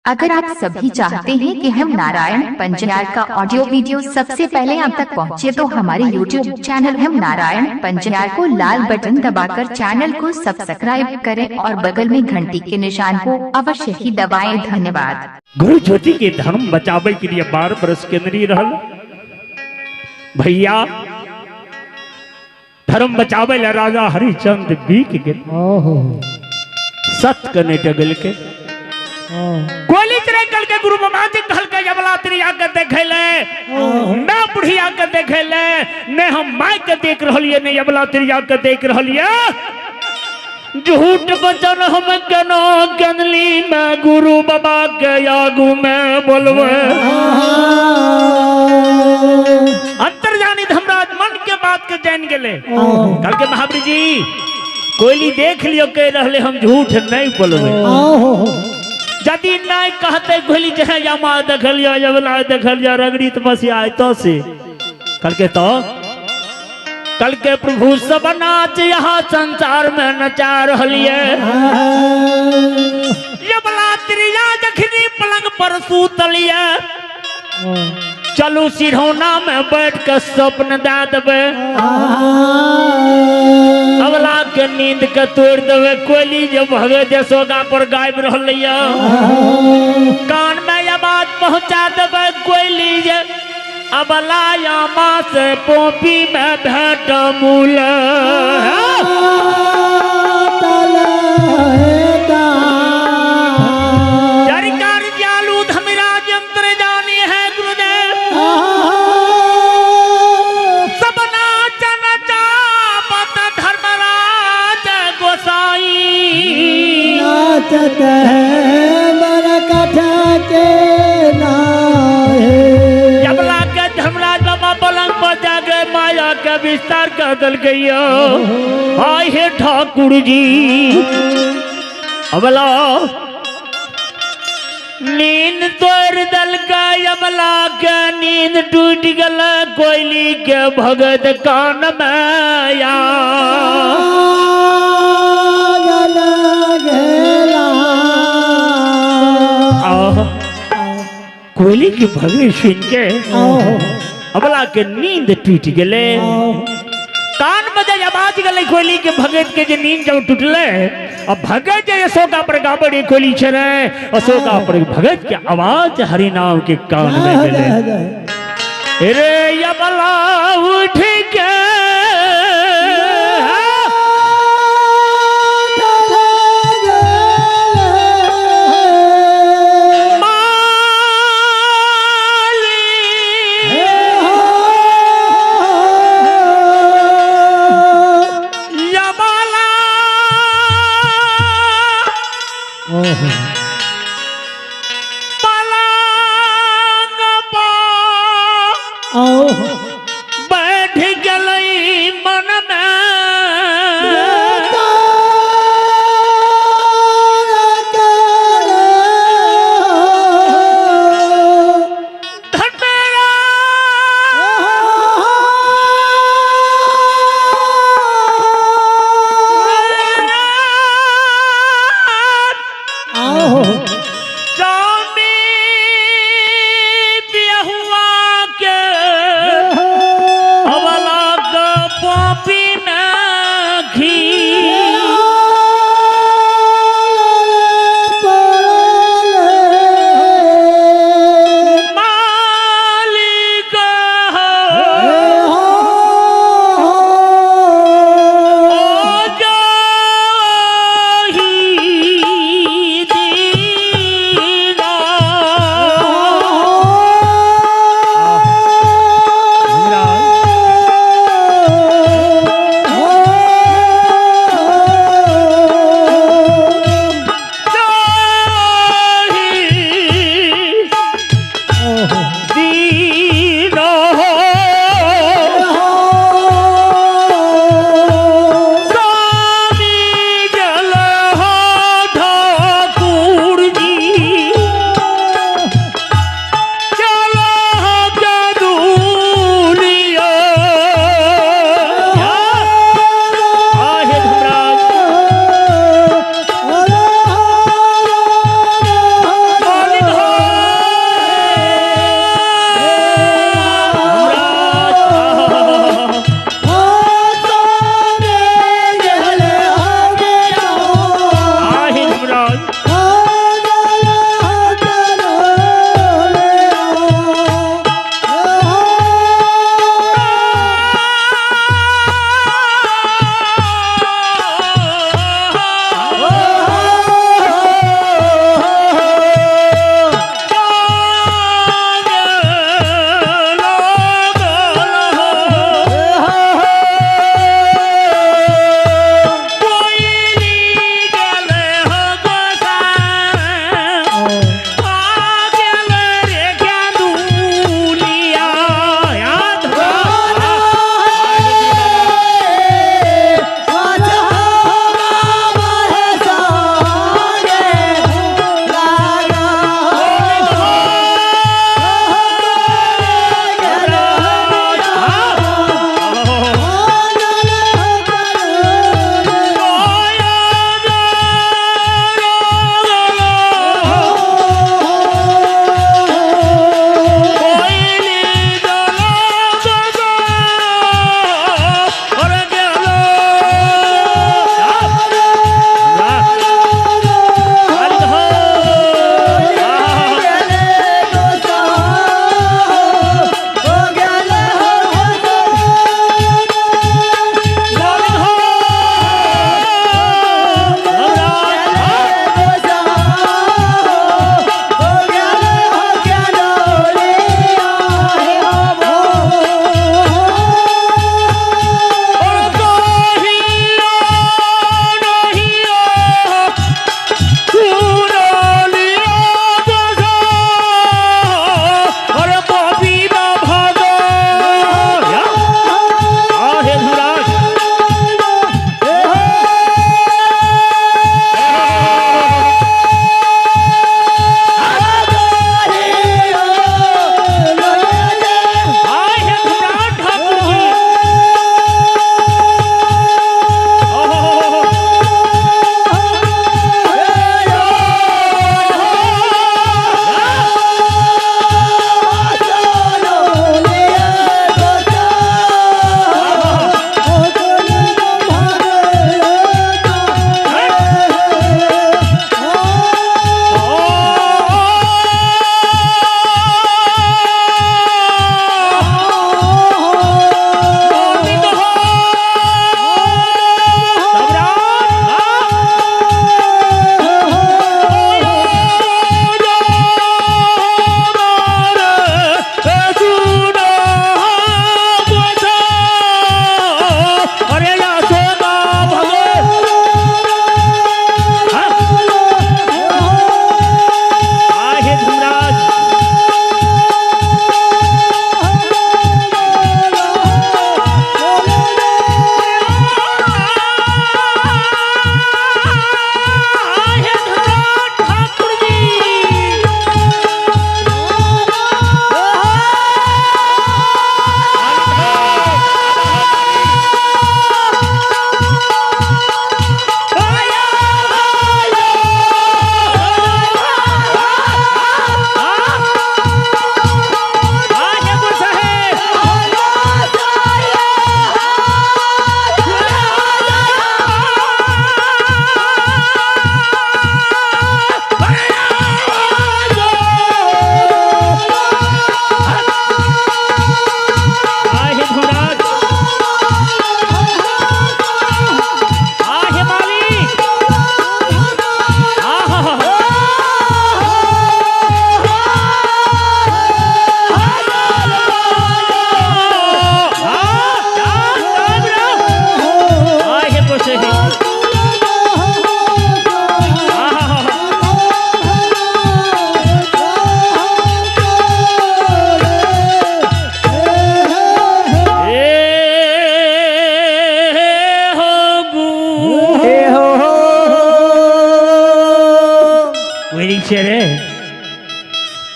अगर आप सभी चाहते हैं कि हम नारायण पंजयार का ऑडियो वीडियो सबसे पहले आप तक पहुंचे तो हमारे YouTube channel हम नारायण पंजयार को लाल बटन दबाकर चैनल को सब्सक्राइब करें और बगल में घंटी के निशान को अवश्य ही दबाएं। धन्यवाद। गुरु ज्योति के धर्म बचावे के लिए 12 बरस के अंदर ही रहल भैया। धर्म बचावे ला राजा हरिचंद बीक गेल, सत के नहीं टगल के गोली चढ़े कल के गुरु बाबा जी कहल के यमला त्रिया के देखे ले, मैं बुढ़िया के देखे ले, ने हम माय के देख रहलिए, ने यमला त्रिया के देख रहलिए। झूठ वचन हम केना केनली मैं गुरु बाबा के आगू में बोलवे। अंतर्जानी धर्मराज मन के बात के जान गेले। कल के महावीर जी कोयली देख लियो कह रहले हम झूठ नहीं बोलवे। यदि नहीं कहते कोयली जे यमा देखलियो यमला देखलियो रगड़ी तपस्या तो से कल के तो कल के प्रभु सब नाच यहाँ संसार में नचा रहलिए। यमला त्रिया जखनी पलंग पर सूतलिए, चलू सिरौना में बैठ के स्वप्न दे देवे, अबला के नींद के तोड़ देवे। कोयली जब भगे जसोगा पर गायब रहलिए, कान में आवाज पहुंचा देवे कोयली जे अबला यामा से पोपी में भेंट मूल। चरिकार जालू धमिराज अंतर जानी है गुरुदेव, सब नाच नचावत धर्मराज गोसाई। नाचत है बरकथा के नाहे। यमला के धर्मराज बाबा पलंग पर जाके माया के विस्तार कर दल गई। आय हे ठाकुर जी अबला नींद तोड़ दल का, यमला के नींद टूट गल कोयली के भगत कान में आ। कोयली के भगत सुन के अबला के नींद टूट गले। कान में जे आवाज गले कोयली के भगत के जे नींद जब टूटले, अब भगत जे अशोका पर गाबड़ी कोयली छे, अशोका पर भगत के आवाज हरि नाम के कान में गले। रे यमला उठ के पलंग पर बैठ गल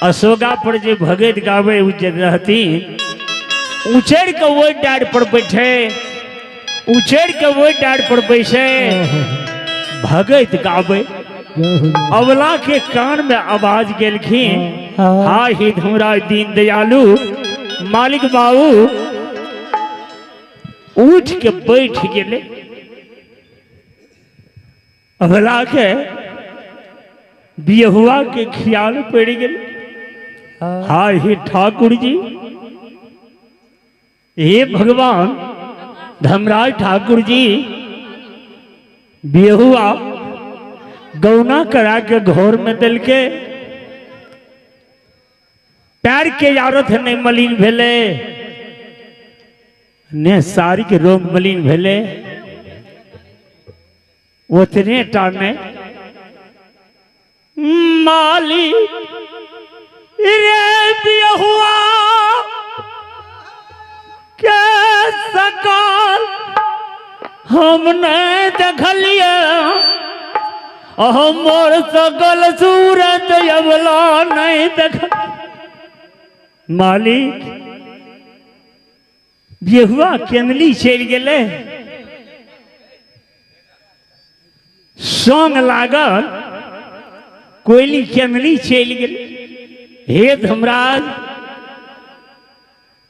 अशोका पर जे भगत गावे उ जे रहती, उचड़ के ओहि डाढ़ पर बैठे, उचड़ के ओहि डाढ़ पर बैसे, भगत गावे। अवला के कान में आवाज गेलखिन, हा ही धमराज दीन दयालु मालिक बाबू उठ के बैठ गेले। अवला के बियहुआ के ख्याल पड़ गेल, हा ही ठाकुर जी, हे भगवान धर्मराज ठाकुर जी, बियहुआ गौना करा के घर में दिल के, पैर के यारत नहीं मलिन भेले, ने साड़ी के रोग मलिन भेले, ओतने टा ने माली रे बियहुआ के सकाल हम नहीं देखलिए, हमर सकल सूरत अबला नहीं देख। मालिक बियहुआ केनली चलि गेलै, संग लागल कोयली केनली चलि गेलै। हे धर्मराज,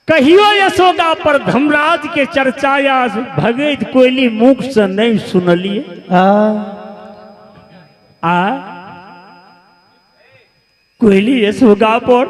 कहियो यशोदा पर धर्मराज के चर्चा या भगत कोयली मुख से नहीं सुनलिए। आ कोयली यशोदा पर